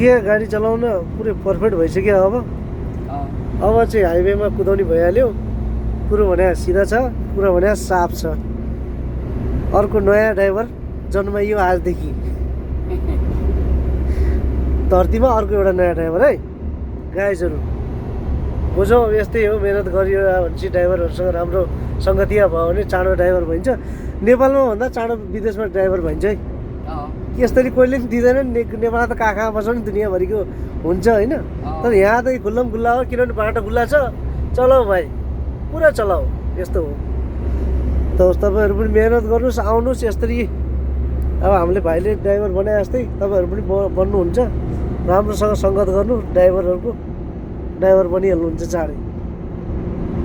सिकियो गाडी चलाउन पुरै पर्फेक्ट भइसक्यो अब चाहिँ हाइवेमा कुदाउने भइहाल्यो कुरो भने सिधा छ कुरा भने साफ छ अर्को नयाँ ड्राइभर जन्माइयो आजदेखि धरतीमा अर्को एउटा नयाँ ड्राइभर है गाइजहरू बुझौँ अब यस्तै हो मेहनत गरियो भनेपछि ड्राइभरहरूसँग राम्रो सङ्गतिया भयो भने चाँडो ड्राइभर भइन्छ नेपालमा भन्दा चाँडो विदेशमा ड्राइभर भइन्छ है यसरी कोहीले पनि दिँदैन नेपालमा त कहाँ बस्छ नि दुनियाँभरिको हुन्छ होइन तर यहाँ त खुल्लम खुल्ला हो किनभने बाटो खुल्ला छ चलाऊ भाइ पुरा चलाऊ यस्तो हो त तपाईँहरू पनि मेहनत गर्नुहोस् आउनुहोस् यसरी अब हामीले भाइले ड्राइभर बनाए जस्तै तपाईँहरू पनि बन्नुहुन्छ राम्रोसँग सङ्गत गर्नु ड्राइभर बनिहाल्नुहुन्छ चाँडै